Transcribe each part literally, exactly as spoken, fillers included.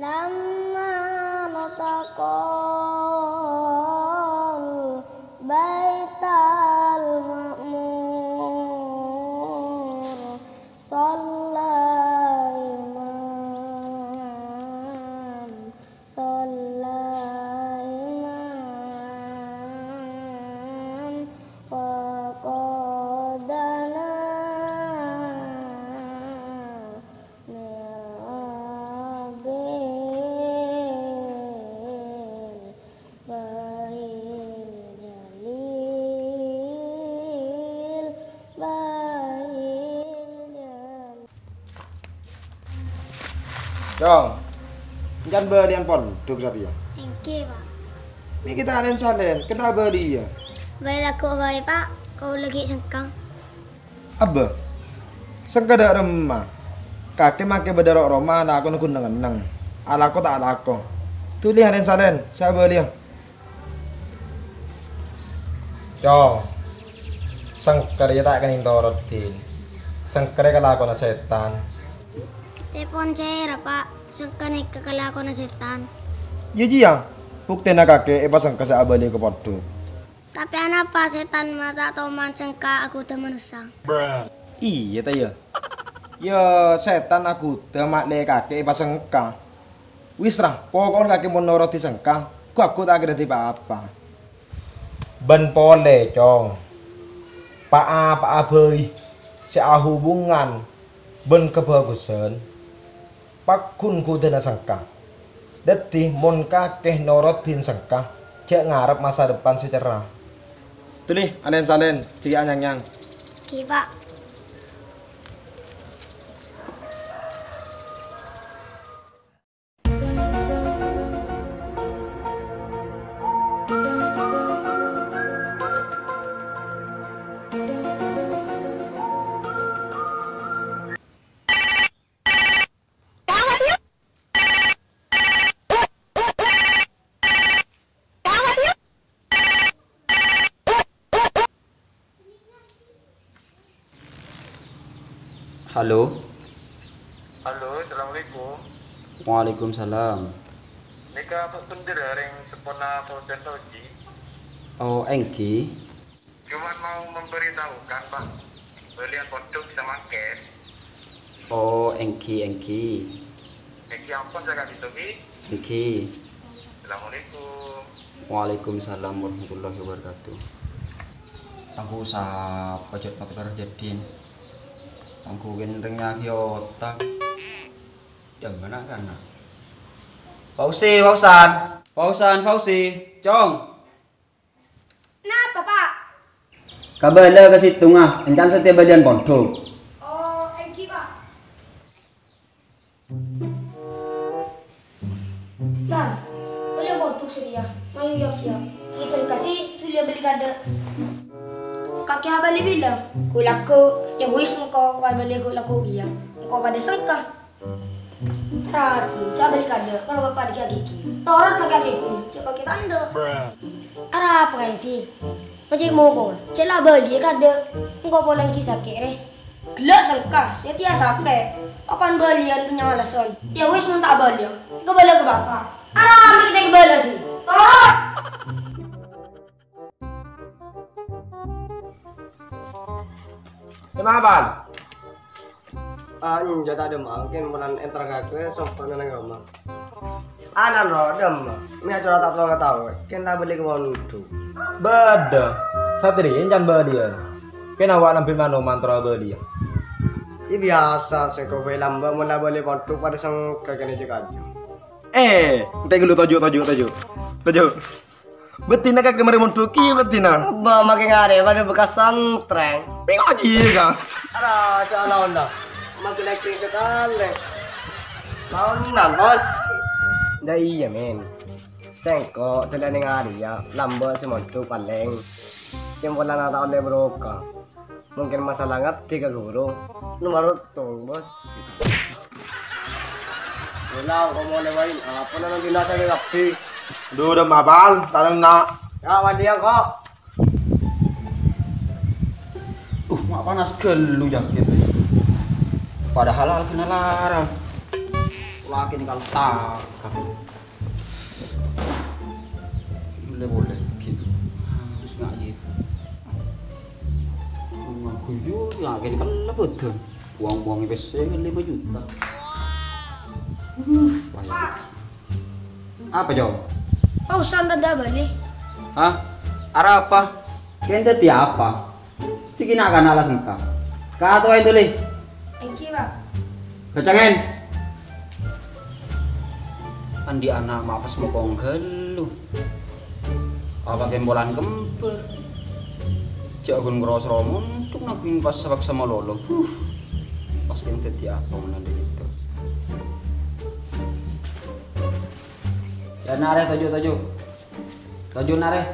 لما ارتقى البيت المعمور صلى إمام، صلى إمام وقادنا من رب الباهي الجليل، باهي الجليل. Cong, èncan bâliyân pondhuk satèya? Èngghi, Pak. Mè' kita alen-salen, kènapa bâliyâ? Bâli lagghu' bhâi, Pak. Kaulâ ghi' sengka. Abbâ, sengka dâ' remma. Kakè makè bâdâ ro'-roma alakona ghun neng-enneng. Alako ta' alako. Dhuli alen-salen, sè abâliyâ. Cong, sengka rèya ta' kennèng toroddhin. Sengka rèya kalakona sètan. Tepon sèra, Pak? Sengka nèka kalakona sètan. Iyâ, jiyâ. Buktèna kakè èpasengka sè abâli ka pondhuk. Tapè anapa sètan ma' ta' toman sengka aghudâ manossa? Iyâ, ta' iyâ? Yâ, sètan aghudâ ma'lè kakè èpasengka. Wis, ra, poko'en kakè mon noroddhi sengka, ghu-lagghu ta' kèra dhâddhi pa-apa. Bân polè, Cong, pa-apa'a bhâi sè ahubungan bân kabhâghusân, pagghun ghudâna sengka. Dhâddhi, mon kakè noroddhin sengka, jhâ' ngarep masa depan sè cerrah. Dhuli, alen-salen, jhâ' ghi' anyang-nyang. Ghi, Pak. Halo. Halo, assalamualaikum. Waalaikumsalam. Nèka Pak Sundara rèng seppona Fauzan Fauzi. Oh, èngghi. Cuma mau memberitahukan, Pak. Bâliyân pondhuk samangkèn. Oh, èngghi, èngghi. Èngghi ampon saka'dinto, ghi. Èngghi. Assalamualaikum. Waalaikumsalam warahmatullahi wabarakatuh. Tangku sapa jhât motor jhâdhin? Tangku kèng rèng nyaghi otak. Jhâ' mana kana? Fauzi, Fauzan. Fauzan, Fauzi. Cong. Napa, Pak? Kabâlâ ka sèttonga, èncan satèya bâliyân pondhuk. Oh, èngghi, Pak. San, bâliyân pondhuk satèya. Mayu yap-siyap. Ki sengka sè dhuli abâli kaadâ'. Kakè abâli bilâ? Ghu-lagghu', yâ wis engko' abâli ghu-lagghu' kèya. Engko' padâ sengka. Ras, jhâ' bâli kaadâ', karo bapa' dhika gigi. Torot makè gigi, jhâ' kakè tandhâ. Arapa kaè sih? Macè' mokol, jhâ' la bâliyâ kaadâ'. Engko' polana ghi' sakè' rè. Ghellâ' sengka, satèya sakè'. Kapan bâliyân punya alasan. Yâ wis, mon ta' bâliyâ, èkabâlâ ka bapa'. Arapa kita èkabâlâ sih? Torot! Kèmma, Pan? Ah, enjâ' ta' dâ' mangkèn, polana entar kakè sompa'na neng roma. Anan ro, dâmma. Mè' acara ta' tao-ngataowè, kèng ta' bâli ka pondhuk. Bâdâ. Satria èncan bâliyân. Kèng awak nambhi manoman terro abâliyâ. Iyâ biyasa, sèngko' bhâi lambâ' mon la bâli pondhuk padâ sengka kènè' jâ-kajâ. Eh, entè' ghâllu toju', toju', toju'. Toju'. Bâddhina kakè marè mondhuk ghi' bâddhina. Abba, makè ngarè padâ bekas santrèng. Pèngo' jiyâ, Kang. Ara, jhâ' laonna. Makè lèkèng sakalè. Laonna, Bos. Dâ' iyâ, Men. Sèngko' dâlâna ngarèya lambâ' sè mondhuk palèng. Kèng polana ta' ollè barokah. Mungkin masalah ngartè ka ghuru. Nomor tong, Bos. Bola kok mau lewain. Apa nang dina saya kabbhi? Duh, udah mapal, tanang nak. Ya, mandi ya, kok. Uh, mak panas ghâllu jangkit. Padahal al kena larang. Lagi nih kalau tak, boleh, boleh gitu. Harus ngaji. Ngaku yo, lagi nih kalau betul. Uang-uang pèssè kan lima juta. Uh, bahaya. Apa, Jong? Pausan ta' bâli. Hah? Arapa? Kèng dhâddhi apa? Cè' ghi' na'-kana' la sengka. Katowaè dhuli. Èngghi, Pak. Kècèngèn. Andi' ana' ma' pas mokong ghâllu. Apa kèng polana kembhâr? Jhâ' ghun ngroso romontok nangghung pas paksa malolo. Huh. Pas kèng dhâddhi apa mon andi' itu? Ya, narè, toju', toju'. Toju', narè.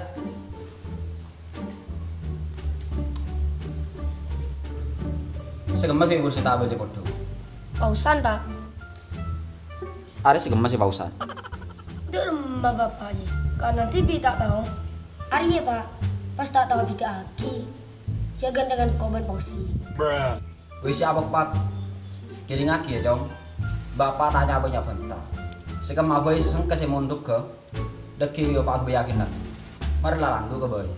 Sè kemma bi' buru sè ta' bâli poddhu. Pausan, Pak. Arè sè kemma sè pausan. Dâ' remma Bapa' jâ. Karna dhibi' ta' tao. Arèya, Pak. Pas ta' tao abidhâ'aghi. Jhâ' gandhengan kobân posi. Wis, sè apokpat. Kèdingngaghi, yâ, Cong. Bapa' ta' nyabâ-nyabâ enta. Sè kemma bhâi sè sengka sè mondhugghâ. Dhâggi' yâ, Pak, bhâi yakinna. Marè la landu' ka bhâi.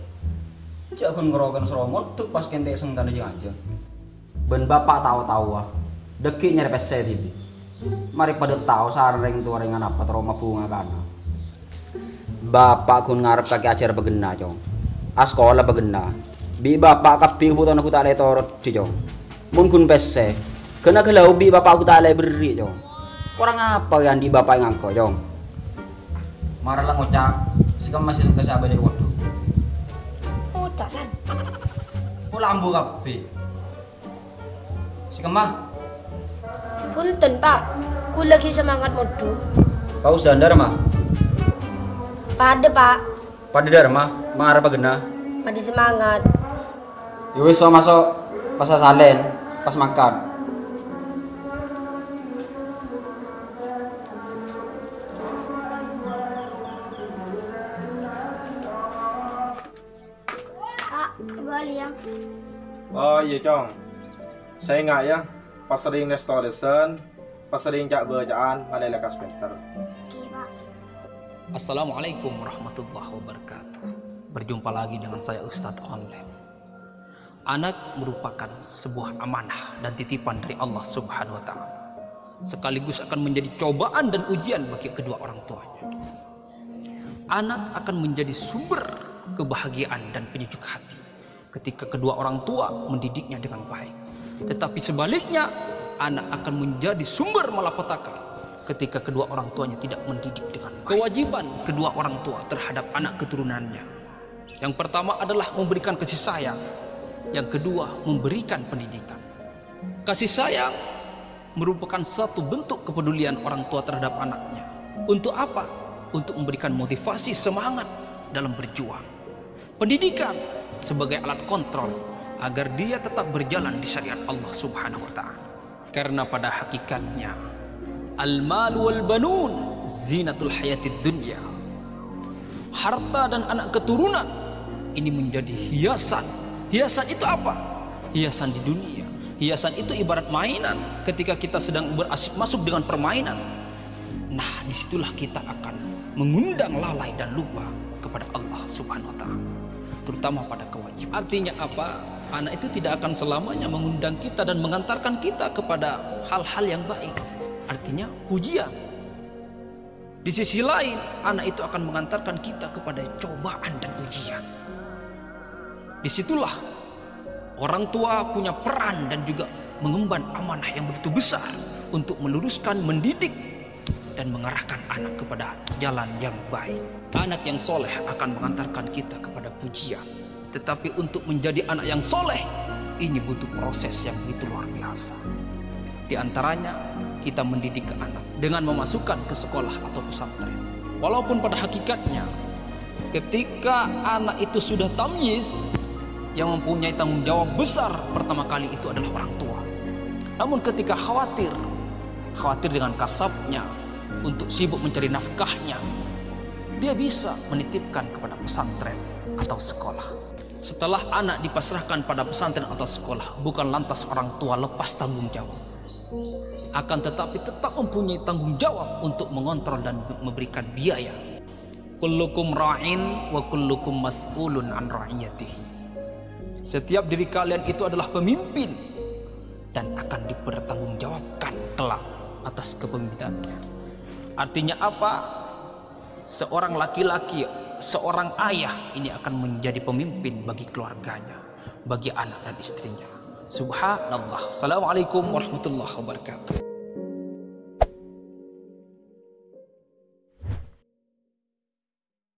Jhâ' ghun ngrokan soro mondhuk pas kèng ta' sengkana jâ-ngajâ. Bân Bapa' tao-taowa. Dhâggi' nyarè pèssè dhibi'. Marè padâ tao sareng rèng towa rèng anapa terro mabhunga kana. Bapa' ghun ngarep kakè ajhâr bâghenna, Cong. Askola bâghenna. Bi' Bapa' kabbhi bhutona ghun ta' lè toroddhi, Cong. Mon ghun pèssè, ghâna ghâlâu bi' Bapa' ghun ta' lè berri', Cong. Korang apa kè andi' Bapa' èngangko', Cong? Mara la ngoca', sè kemma sè sengka sè abâli ka poddhu. Oca', San. Pola ambu kabbhi. Sè kemma? Bhunten, Pak. Kaulâ ghi' samangat mondhuk. Pausan dâ' remma? Padâ, Pak. Padâ dâ' remma? Mara bâghenna? Padâ samangat. Yâ wis, so maso'. Pas asalèn, pas mangkat. Pak, kembali ya. Oh iyâ, Cong. Saènga' yâ, pas serrèng les-tolèsan, pas serrèng ca'-bâca'an, malè lekkas pènter. Oke, Pak. Assalamualaikum warahmatullahi wabarakatuh. Berjumpa lagi dengan saya, Ustadz Online. Anak merupakan sebuah amanah dan titipan dari Allah Subhanahu wa Ta'ala, sekaligus akan menjadi cobaan dan ujian bagi kedua orang tuanya. Anak akan menjadi sumber kebahagiaan dan penyejuk hati ketika kedua orang tua mendidiknya dengan baik. Tetapi sebaliknya, anak akan menjadi sumber malapetaka ketika kedua orang tuanya tidak mendidik dengan baik. Kewajiban kedua orang tua terhadap anak keturunannya, yang pertama adalah memberikan kasih sayang, yang kedua memberikan pendidikan. Kasih sayang merupakan suatu bentuk kepedulian orang tua terhadap anaknya. Untuk apa? Untuk memberikan motivasi semangat dalam berjuang. Pendidikan sebagai alat kontrol agar dia tetap berjalan di syariat Allah Subhanahu wa Ta'ala. Karena pada hakikatnya, al-mal wal banun zinatul hayatid dunya. Harta dan anak keturunan ini menjadi hiasan. Hiasan itu apa? Hiasan di dunia. Hiasan itu ibarat mainan ketika kita sedang berasik masuk dengan permainan. Nah, disitulah kita akan mengundang lalai dan lupa kepada Allah Subhanahu wa Ta'ala, terutama pada kewajiban. Artinya apa? Anak itu tidak akan selamanya mengundang kita dan mengantarkan kita kepada hal-hal yang baik. Artinya, pujian. Di sisi lain, anak itu akan mengantarkan kita kepada cobaan dan ujian. Disitulah orang tua punya peran dan juga mengemban amanah yang begitu besar untuk meluruskan, mendidik, dan mengarahkan anak kepada jalan yang baik. Anak yang soleh akan mengantarkan kita kepada pujian. Tetapi untuk menjadi anak yang soleh, ini butuh proses yang begitu luar biasa. Di antaranya, kita mendidik anak dengan memasukkan ke sekolah atau pesantren. Walaupun pada hakikatnya, ketika anak itu sudah tamyiz, yang mempunyai tanggung jawab besar pertama kali itu adalah orang tua. Namun ketika khawatir, khawatir dengan kasabnya, untuk sibuk mencari nafkahnya, dia bisa menitipkan kepada pesantren atau sekolah. Setelah anak dipasrahkan pada pesantren atau sekolah, bukan lantas orang tua lepas tanggung jawab. akan tetapi tetap mempunyai tanggung jawab untuk mengontrol dan memberikan biaya. "Kullukum ra'in wa kullukum mas'ulun an ra'iyatihi." Setiap diri kalian itu adalah pemimpin dan akan dipertanggungjawabkan kelak atas kepemimpinannya. Artinya apa? Seorang laki-laki, seorang ayah ini akan menjadi pemimpin bagi keluarganya, bagi anak dan istrinya. Subhanallah. Assalamualaikum warahmatullahi wabarakatuh.